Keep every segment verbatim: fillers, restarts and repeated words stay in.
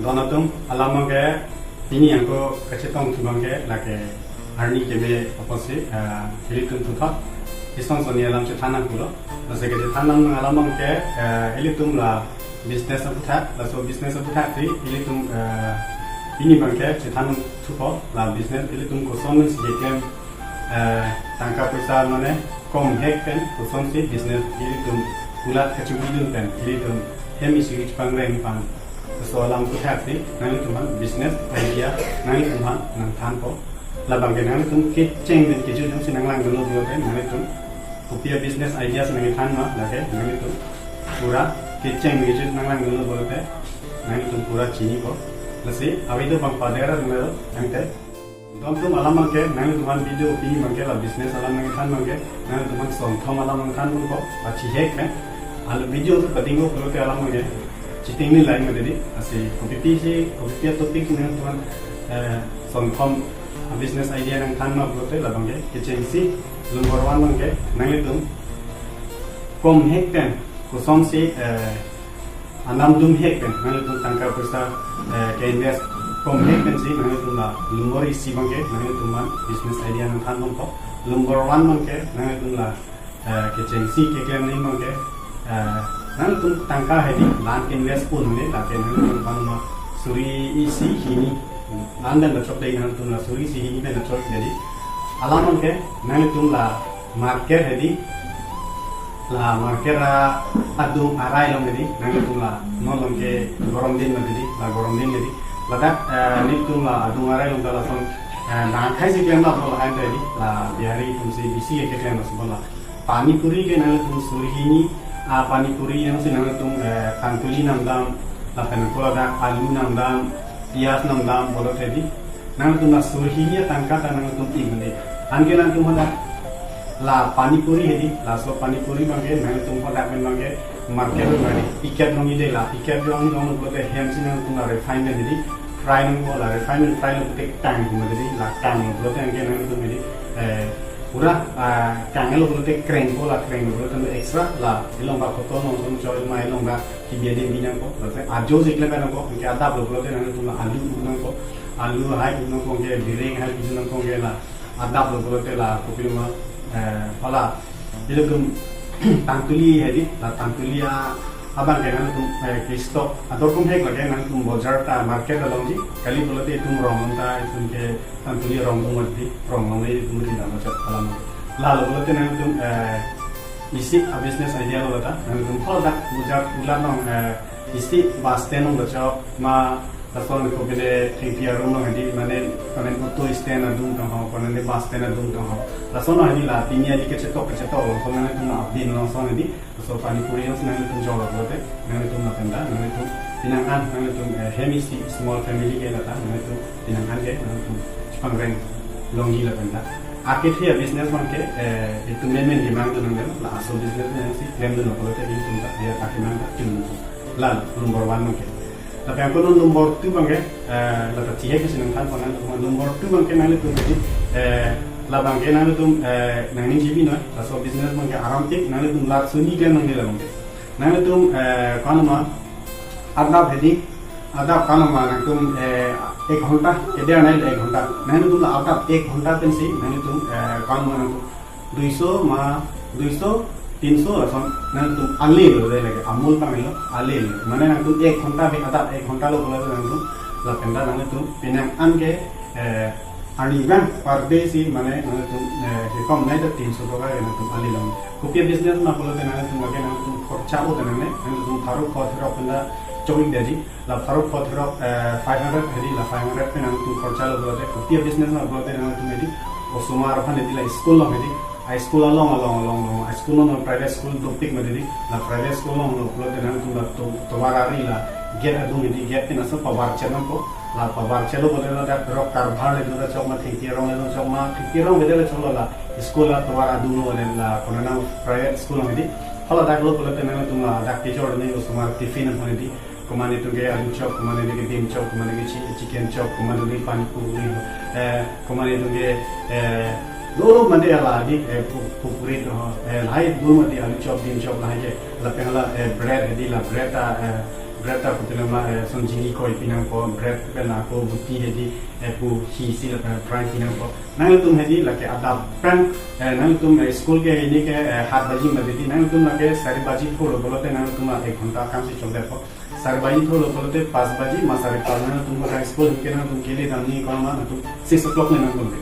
Don atum, alam abangke pini angko kachetong thu abangke lake arni keme apotsi, eh, ilitum thuthot ison sonni alam chethan nangkoklo. Lasi kachethan nang alam abangke, eh, ilitum la business aphuthak, laso business aphuthak si ilitum, eh, pini abangke chethan thupo, la business ilitum kosonsi keklem, eh, tangka poisa mane komhek pen kosonsi business ilitum kulat kachebidun pen ilitum hem isi chipangreng pon. Laso alam aphuthak si nanglitum aphan business idea nanglitum aphan nangthanpo. Labangke nanglitum kecheng pen kejut jongsi nanglangdunlo pulote nanglitum kopi a-business idea si nangthan ma, lake nanglitum pura kecheng pen kejut nanglangdunlo pulote nanglitum pura chinipo. Lasi avideo abang padera nanglo tangte. Don atum, alam abangke nanglitum aphan video pini abangke la business alam nangthan abangke nanglitum aphan sonthom alam nangthan ponpo, pachihek pen. Hala video atum padingko pulote alam abangke chetingnei line mati di. Lasi kopi pi si, kopi pi a-topic nanglitum aphan, eh, sonthom a-business idea nangthan ma pulote labangke kechengsi, number one abangke nanglitum komhek pen kosonsi, eh, anam dumhek pen nanglitum tangka poisa, eh, ke-invest komhek pensi nanglitum la number isi abangke nanglitum aphan business idea nangthan ponpo. Number one abangke nanglitum la, eh, kechengsi keklem nangji abangke, eh, nanglitum tangka hedi la-an ke-invest pon le, lake nanglitum aphan ma suri isi hini, la-an pen la chok dei, nanglitum la suri isi hini pen la chok dei. Alam abangke nanglitum la market hedi, la market a adung arai along hedi, nanglitum la non along ke gorom din mati di, la gorom din hedi. Ladak, eh, nelitum la adung arai along ta lason, eh, nangkhai si klem la bol hai hedi, la Bihari atum si bisi keklem la si bol la. Pani puri ke nanglitum suri hini a-pani puri jongsi nanglitum, eh, tangtuli namdam, lapen ako ladak alu namdam, piyaj namdam pulote hedi, nanglitum la suri hini atangka ta nanglitum ingde. Anke nanglitum hadak la pani puri hedi, laso pani puri abangke nanglitum hadak pen abangke market along hedi, packet along ide, la packet along along pulote hem si nanglitum la refine pen hedi, fry nangpo, la refine pen fry lo pulote kangpo mati di, la kanglo pulote anke nanglitum hedi, eh, pura, ah, kanglo pulote krengpo, la krenglo pulote extra la elong ba koto nong song choi ma elong ba kibiade bi nangpo, lapen ajo si klem nangpo, anke adaplo pulote nanglitum la alu nangpo, alu hai nangpo, anke bireng hai nangpo, anke la adaplo pulote la kopilo ma, eh, hala ilitum tangtuli hedi, la tangtuli a abangke nanglitum, eh, ke-stock ador kum hek lake nanglitum bojar ta market along di, kali pulote itum rong ta itum ke tangtuli rong tum di, rong along itum di nama chot alam. Lalo pulote nanglitum, eh, isi a-business idea lo ta, nanglitum hadak bojar ular along, eh, isi bus stand along chok ma, lason kopine thengpi arum along hedi, mane, mane auto stand adung tangho, mane bus stand adung tangho. Lason hedi la pini hedi kechetok kechetok along, lason nanglitum la abin along lason hedi, laso pani puri along si nanglitum jor pulote, nanglitum lapen ta, nanglitum pinang an, nanglitum, eh, hem isi small family ke la ta, nanglitum pinang an ke, nanglitum chipangreng longji lapen ta. Akethe a-business abangke, eh, itum memen kemang dun nang, laso business nangsi klemdunlo pulote itum ta, ya ta kemang ta chun. La number one abangke. Lapen ako non number two abangke, eh, la ta chihek si nangthan pon nang, number two abangke nanglitum hedi, eh, labangke nanglitum, eh, nangning G B noi, laso business abangke aram tik nanglitum la suni klem nangji labangke. Nanglitum, eh, ko-an ma, adap hedi, adap ko-an ma nanglitum, eh, ek ghonta, kede anai ek ghonta. Nanglitum la adap ek ghonta pensi nanglitum, eh, ko-an ma nanglitum duiso ma, duiso, tinso lason nanglitum ale lo dei lake, amul tang lo, ale lo. Mane nanglitum ek ghonta pen adap ek ghonta lo pulote nanglitum lapen ta nanglitum pinang an ke, eh, arni abang per day si mane nanglitum, eh, kekom nai ta tinso toka ke nanglitum ale lo. Kopi a-business ma pulote nanglitum lake nanglitum khorcha o ta nangne, nanglitum pharo kho throk pen ta chok-ik detji. La pharo kho throk, eh, five hundred hedi, la five hundred pen nanglitum khorcha lo pulote, kopi a-business ma pulote nanglitum hedi, osomar aphan hedi la school along hedi, a-school along, along, along, along, a-school along private school dopik mati di, la private school along lo pulote nanglitum la to-, tovar ari la gate adung hedi, gate pen laso pavar chet nangpo, la pavar chet lo pulote ladak rok karbhar le do ta chok ma, thengpi arong le do chok ma, thengpi arong bede le chok lo la school la tovar adung lo le la konana private school along hedi, hala dak lo pulote nanglitum ladak kejor ne osomar tiffin aphan hedi, komat atum ke alu chop, komat atum ke dim chop, komat atum ke chi-, chicken chop, komat atum ke pani puri, eh, komat atum ke, eh, lo lo mate hala di, eh, pu-, pupuri to, eh, lahai do mate alu chop, dim chop lahai ke, lapen hala, eh, bread hedi la bread ta, eh, Bread ta putulama, eh, son jili koi pinangpo, bread pen ako buti hedi, eh, pu hi si lapen prai pinangpo. Nangtum hedi lake adap pran, eh, nangtum, eh, school ke ini ke, eh, hat baji ma dedi, nangtum lake sari baji tholo pulote nangtum ek ghonta akam si chokdetpo. Sari baji tholo pulote pas baji ma sari pas nangtum ke school ke nangtum kele damji koma nangtum six o'clock ne nangtum ke.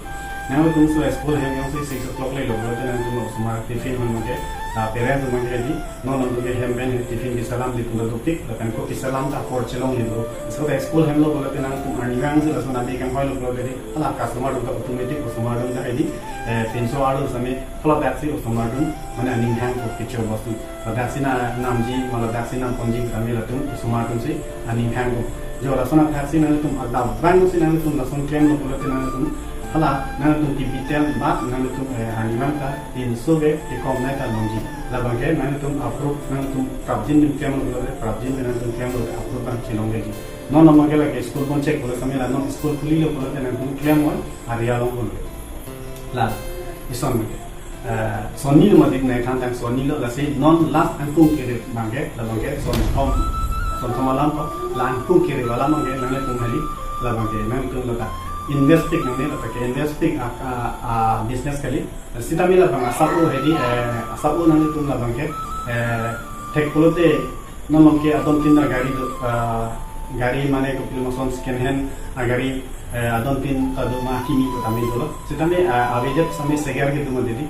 Nangtum so school hem yong si six o'clock lelo pulote nangtum osomar tiffin man ke, ah, parents man ke di, non nangtum ke hem pen tiffin kesalam di pun dopik, lapen ko kesalam ta apor chelong helo. So school hemlo pulote nangtum arnivang si lason abi kanghoilo pulote di, hala customer atum ta automatic osomar atum ta hedi, eh, pinso arlo sami, hala dak si osomar atum, mane aning hang ko kecho bostu. Ladak si na namji, ma ladak si nam ponji kami latum, osomar atum si aning hang ko. Jo lason athak si nangtum adap bang si nangtum lason klemlo pulote nangtum, hala nangtum tipitel bat nangtum, eh, arnivang ta pinso ke kekom nai ta longji. Labang ke nangtum approve nangtum prapjin pen klemlo pulote prapjin pen nangtum klemlo approve bang chelong legi. Non non ke lake school pon check pulo sami la non school khulilo pulote nangtum klem on area long pulo. La, ison ke. Eh, sonni lo madik nai than tang sonni lo lasi non last angkung kiri bangke, labang ke son thom, son thom alam ko, la angkung kiri wala bangke, nanglitum hali, labang ke, nangtum lo ta. Invest pik nangli lo ta ke, invest pik a, a, a business kali. Sitame labang asap o hedi, eh, asap o nangtum labang ke, eh, thek pulote, non long ke adon tin ta gari do, ah, gari mane kopilo ma son second hand, ah, gari, eh, adon tin ta do ma kimi ko tame dolo. Sitame, ah, avedep same segar ke do ma dedi.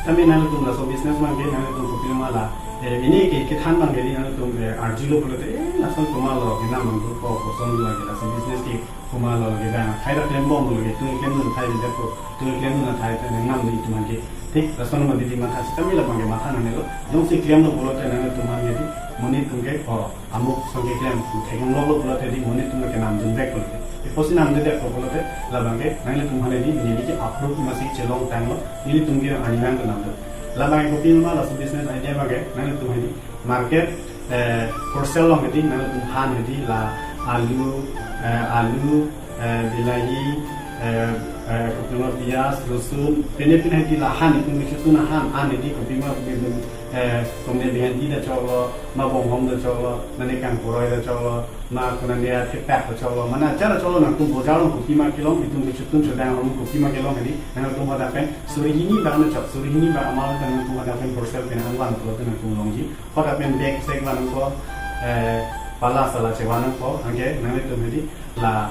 Sitame nangtum laso business man ke nangtum kopilo ma la, eh, ini ke kethan man ke di nangtum, eh, arjulo pulote, eh, lason komatlo ke nam man ko ko son lo ke laso business ke komatlo ke bang. Khai ra klem bom lo ke tu klem nun khai de ko. Tu klem nun athai ta nang nam di itum ke. Thik, lason ma dedi matha sitame labang ke matha nangnelo. Jongsi klemlo pulote nangtum ke di. Monit atum ke, oh, amuk son keklem. Theklonglo pulote di monit atum ke namdun bek pulote. Iposi namdun bek pulote labang ke nanglitum hane di neli ke approve masi chelong tanglo. Nelitum ke ani nang ke namdun. Labang ke kopima laso business idea bang ke nanglitum hane di. Market, eh, for sale long hedi, nangtum han hedi la alu, eh, alu, eh, bilahi, eh, eh, kopima piyaj, losun, pine pine hedi la han itum bichutun han, an hedi kopima bibin, eh, komne bihanti ta choklo, ma bonghom ta choklo, mane kangporoi ta choklo, ma konane athepak ta choklo, mane achar ta choklo nangtum bojar long kopima kelong, itum bichutun chodang long kopima kelong hedi, nangtum hadak pen, suri hini bang na chok, suri hini bang amal nangtum hadak pen for sale pen an van pulote nangtum longji. Hadak pen bag sek van nangpo, eh, pala sala che van nangpo, anke nanglitum hedi la,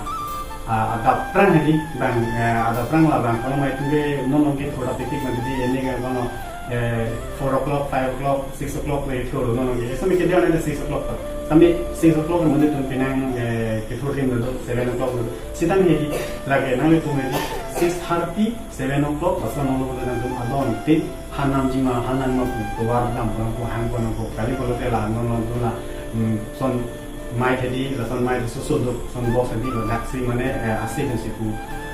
ah, adap prang hedi bang, eh, adap prang labang, kono mai tum ke non long ke thoda piknik ma hedi, ini ke kono, eh, four o'clock, five o'clock, six o'clock le thoro non long ke, sami ke dia na six o'clock to. Sami six o'clock mane tum pinang, eh, ke thoro rim do, seven o'clock do. Sitame hedi lake nanglitum hedi six thirty, seven o'clock, lason nangtum adon tin, han namji ma, han nang ma pu, tovar dam ko nangpo, hang ko nangpo, kali pulote la, non non tu la, hmm, son mai hedi, lason mai susu duk, son box hedi, ladak si mane, eh, ase dunsi pu.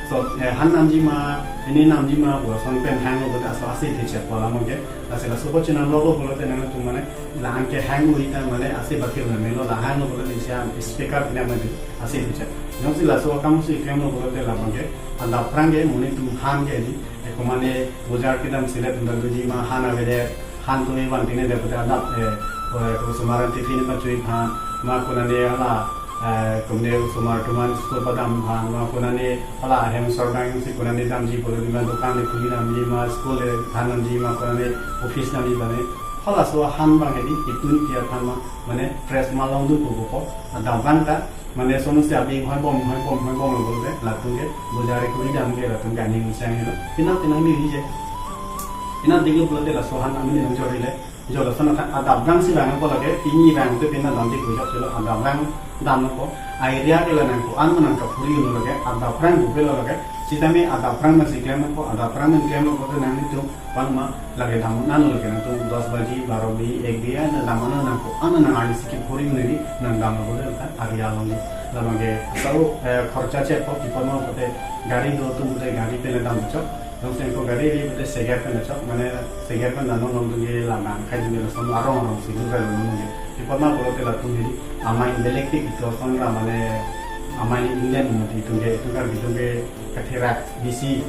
So, eh, han namji ma, ini namji ma, pu, son pen hang lo pulote aso ase di chet pala mo ke, lasi laso ko chenam lo pulote nangtum mane, la anke hang lo ita mane ase bakir na melo, la hang lo pulote isi speaker pina mane ase di chet. Jongsi laso akam si klem lo pulote labang ke, adap prang ke, monit atum han ke di, eh, komane bojar kedam silet unda duji ma han avedet, han tumi van tine de pute adap, eh, eh, ko osomar an tiffin pachui phan, ma konane hala, eh, komne osomar atum an school padam phan, ma konane hala ahem sordang si konane damji pulo di ma dukan le khuli damji ma school le than damji ma konane office damji bane. Halaso han bang hedi, itun tiar phan ma, mane fresh ma long dun ko ko, adap bang ta, mane sono si abi hoi bom, hoi bom, hoi bom lo pulote, latum ke, bojar ke khuli dam ke, latum ke ani musang helo. Pina pina ni je. Pina diklo pulote laso han ami nang jori le. Jo lason athak adap bang si bang ko lake, pini bang te pina dam di bujak chelo adap bang dam ko. Idea ke la nangko, an nang kaphuri lo lake, adap bang ko pelo lake. Sitame adap bang ma si klem ko, adap bang ma klem ko te nanglitum bang ma lake dam nang lo lake nangtum dos baji, baro baji, ek baji, na dam nang nangko, an nang ani si kephuri neri, nang dam ko te area long. Labang ke, sao, eh, khorcha che po, kipo mo ko te, gari do tum te, gari pele dam chok. Jongsi ko gari ri pute segar pen chok, mane segar pen non long dun ke lamang khai dun ke lason arong arong si dun ke long dun ke. Di pama pulote latum hedi amai belek tik itu son ra mane amai Indian mati tung ke, tung ke, tung ke katherak bisi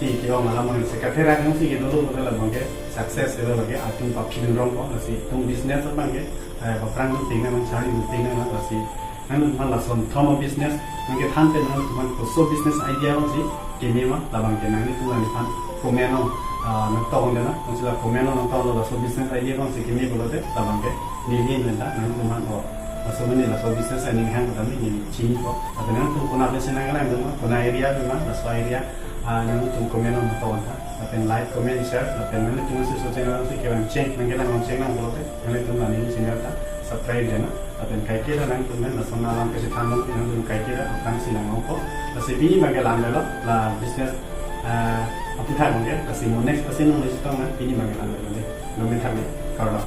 Ke-ong alam abang si katherak nangsi kedolo pulote labang ke success kedolo ke atum paphin rong ko, lasi itum business abang ke, eh, paphrang dun ting nang, charli dun ting nang, lasi nangtum aphan lason thom a-business nangkethan pen nangtum aphan koso business idea abang si keme ma, labang ke nanglitum aphan comment along, ah, nangtong dena, nangsi la comment along nangtong lo, laso business idea abang si keme pulote labang ke neli nenta nangtum aphan o, laso mene laso business aning hang kami neli chini ko. Lapen nangtum konat pensi nanglang dun ma, konat area pen ma, laso area, ah, nangtum comment along nangtong tha. Lapen like, comment, share, lapen nangtum si so channel si kelang cheng, nangkelang cheng nang pulote nangtum la neli channel ta subscribe dena. Lapen kaike ta nangtum pen lason alam kesi thandun, nangtum kaike ta aphrang si lang ko. Lasi pini abang ke lang lo, la business, ah, aphuthak abang ke, lasi mo next lasi nung lesi tong nang, pini abang ke lang lo de. Lo me thak de, kardom.